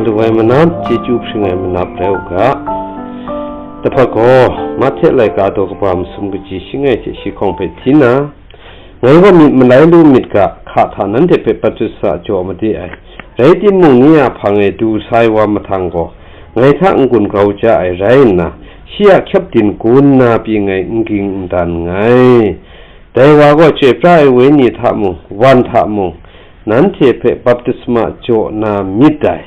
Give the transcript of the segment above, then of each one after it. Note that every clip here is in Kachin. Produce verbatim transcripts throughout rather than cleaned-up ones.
Wai manap, chyeju hpring ai manap rai u ga. Dahpa gaw, Mahte laika daw kaba masum kaji shing ai hte shi hkawng hpe hti nna, ngai gaw myit malai lu myit ga, hka hta nanhte hpe baptisma jaw made ai. Rai timung, ni a hpang e du sa ai wa mahtang gaw, ngai hta n-gun grau ja ai rai nna, shi a hkyepdin gun na pyi ngai n ging n dan nngai. Dai wa gaw chyoi pra ai wenyi hta mung, wan hta mung, nanhte hpe baptisma jaw na myit dai.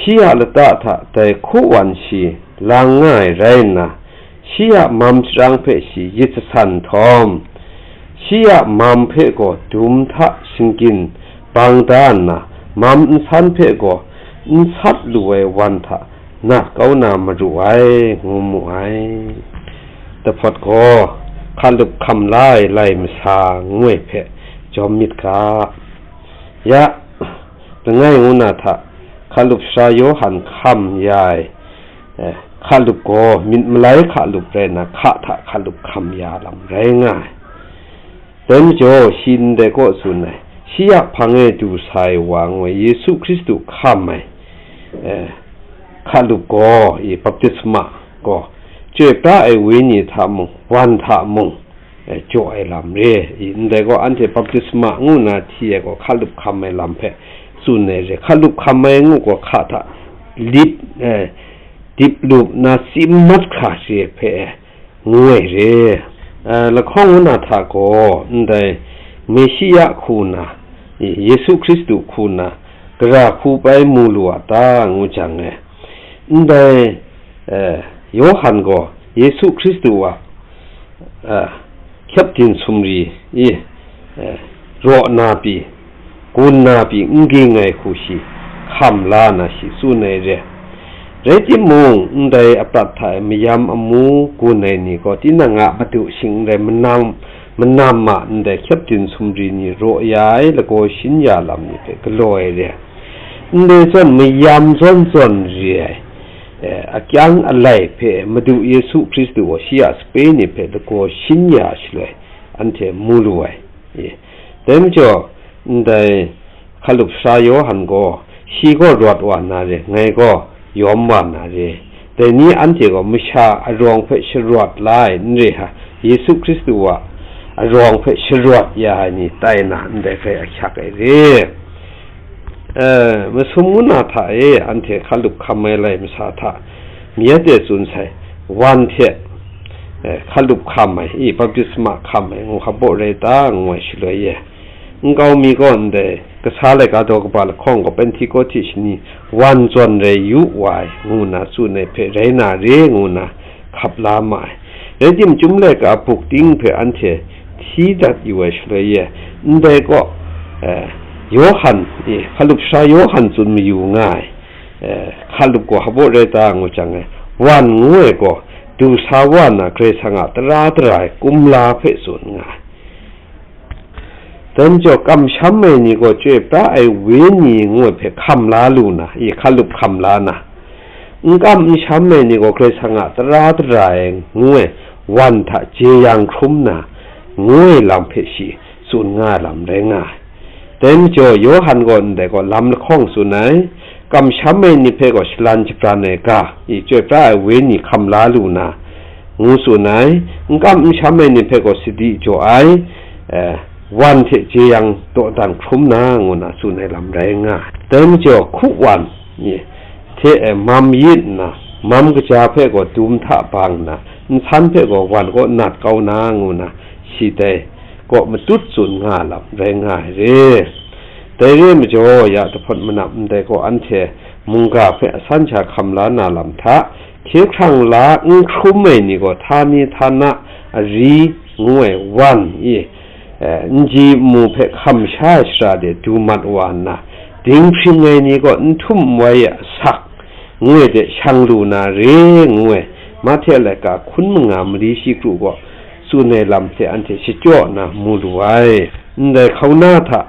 Shi a lata hta dai hku wan shi lang nga ai rai nna, shi a mam sharang hpe shi yit jasan nhtawm, shi a mam hpe gaw dum hta shinggyim bang da nna, mam nsan hpe gaw n sat lu ai wan hta nat kau na maru ai, ngu mu ai. Dahpawt gaw, hkalup hkam la ai lai masa ngu ai hpe jawm myit ga. Ya, langai ngu na hta, hkalup sara Yawhan hkam ya ai, eh, hkalup gaw myit malai hkalup rai nna, hka hta hkalup hkam ya lam rai nga ai. Dai majaw, shi ndai kaw tsun ai, shi a hpang e du sa ai wa ngu ai Yesu Hkristu hkam ai, eh, hkalup gaw, i baptisma gaw, chyoi pra ai wenyi hta mung, wan hta mung, eh, jaw ai lam re. I ndai gaw, anhte baptisma ngu na hti ai gaw, hkalup hkam ai lam hpe tsun ai re. Hkalup hkam ai ngu gaw, hka hta lit, eh, dip lup na tsim mat hkra re hpe, eh, ngu ai re. Eh, lahkawng ngu na hta gaw, ndai Meshiya hku na, Yesu Hkristu hku na, gara hku bai mu lu a ta, ngu jang e, ndai, eh, Yawhan gaw Yesu Hkristu a, eh, hkyepdin sumri i, eh, raw na pyi, gun na pyi n ging ai hku shi hkam la na shi tsun ai re. Rai timung, ndai aprat hta e mayam amu gun ai ni gaw, tinang a madu shing n rai, manam, manam ma ndai hkyepdin sumri ni raw ya ai lagaw shin ya lam ni hpe galaw ai re. Ndai zawn mayam zawn zawn re ai, eh, akyang alai hpe Madu Yesu Hkristu gaw shi a sape ni hpe lagaw shin ya shaloi, anhte mu lu ai. E, dai majaw, ndai hkalup sara Yawhan gaw, shi gaw rawt wa na re, ngai gaw yawm wa na re. Dai ni anhte gaw masha arawng hpe sharawt la ai n re hka, Yesu Hkristu a arawng hpe sharawt ya ai ni tai na, ndai hpe ahkyak ai re. Eh, masum ngu na hta e anhte hkalup hkam ai lai masa hta, mi ya de tsun sai, wan hte, eh, hkalup hkam ai, i baptisma hkam ai, ngu hpa baw rai ta, ngu ai shaloi e, nkau mi gaw ndai kasa laika daw kaba lahkawng gaw Pentekote shani wan zawn rai yu wa ai, ngu na tsun ai hpe rai na re, ngu na hkap la ma ai. Rai timung, chyum laika buk ting hpe anhte hti dat yu ai shaloi e, ndai gaw, eh, Yawhan, eh, hkalup sara Yawhan tsun mayu nga ai, eh, hkalup gaw hpa baw rai ta ngu jang e, wan ngu ai gaw, du sa wa na Karai Kasang a tara dara ai kumla hpe tsun nga ai. Dai majaw, kamsham ai ni gaw chyoi pra ai wenyi ngu ai hpe hkam la lu na, i hkalup hkam la na, n kam n sham ai ni gaw Karai Kasang a tara dara ai ngu ai wan hta jeyang hkrum na, ngu ai lam hpe shi tsun nga ai lam rai nga ai. Dai majaw, Yawhan gaw ndai gaw lam lahkawng tsun ai, kamsham ai ni hpe gaw shalan shapran ai ga, i chyoi pra ai wenyi hkam la lu na, ngu tsun ai, n kam n sham ai ni hpe gaw sadi jaw ai, eh, wan hte jeyang dawdan hkrum na, ngu na tsun ai lam rai nga ai. Dai majaw, hku wan, i, hte, eh, mam yit nna, mam kaja hpe gaw dum hta bang nna, nsan hpe gaw wan kaw nat kau na, ngu na, shi dai kaw matut tsun nga lam rai nga ai re. Dai re ai majaw, ya dahpawt manap ndai gaw anhte mungga hpe asan sha hkam la na lam hta, hkye hkrang la n hkrum ai ni gaw htani htana ari ngu ai wan i, eh, nji nmu hpe hkam sha ai shara de du mat wa nna, dinghpring ai ni gaw n htum n wai a asak ngu ai de shang lu na re ngu ai, Mahte laika hkun manga mali shi kru gaw tsun ai lam hte anhte shachyaw na mu lu ai. Ndai hkauna hta,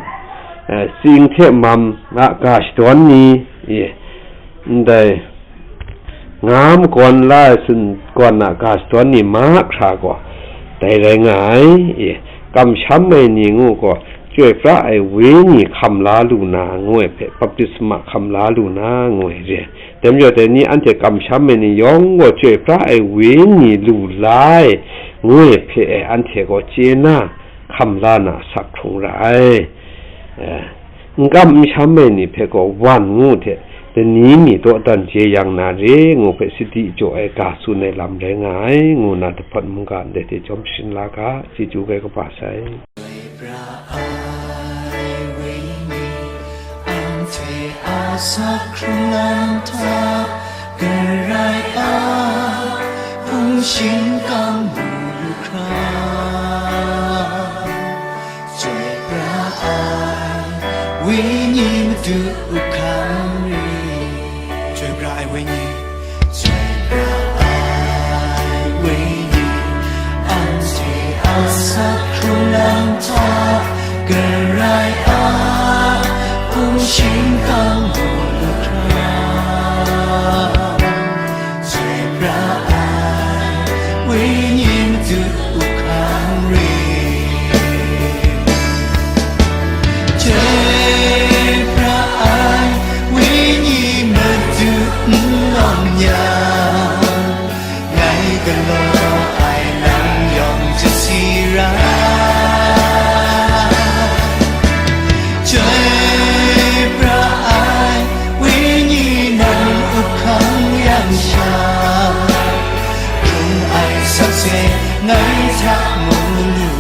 eh, tsing hte mam a ga shadawn ni, e, ndai nga magawn la ai sumgawn a ga shadawn ni mahkra gaw dai rai nga ai, e, kamsham ai ni ngu gaw, Chyoi pra ai Wenyi hkam la lu na ngu ai hpe, baptisma hkam la lu na ngu ai re ai. Dai majaw, dai ni anhte kamsham ai ni yawng gaw chyoi pra ai Wenyi lu la ai ngu ai hpe e, anhte gaw chye na, hkam la na asak hkrung ra ai. Eh, n kam n sham ai ni hpe gaw wan ngu hte, dani mi dawdan jeyang na re ngu hpe sadi jaw ai ga tsun ai lam rai nga ai, ngu na dahpawt mungga ndai hte chyawm sharin la ga, chyeju gai kaba sai. Pra ai Wenyi, anhte a asak hkrung lam hta, Karai a hpung shingkang mu lu hkra, Chyoi pra ai Wenyi Madu hkang re. Chyoi pra ai Wenyi, chyoi pra ai Wenyi, anhte a asak hkrung lam hta, Karai a hpung shingkang mu lu hkra, Chyoi pra ai Wenyi Madu hkang re. Chyoi pra ai Wenyi Madu n lawm yang, ngai galaw ai lam yawng chasi ra. Chyoi pra ai Wenyi nang up hkang yang sha, hkrung ai sakse ngai hta mu lu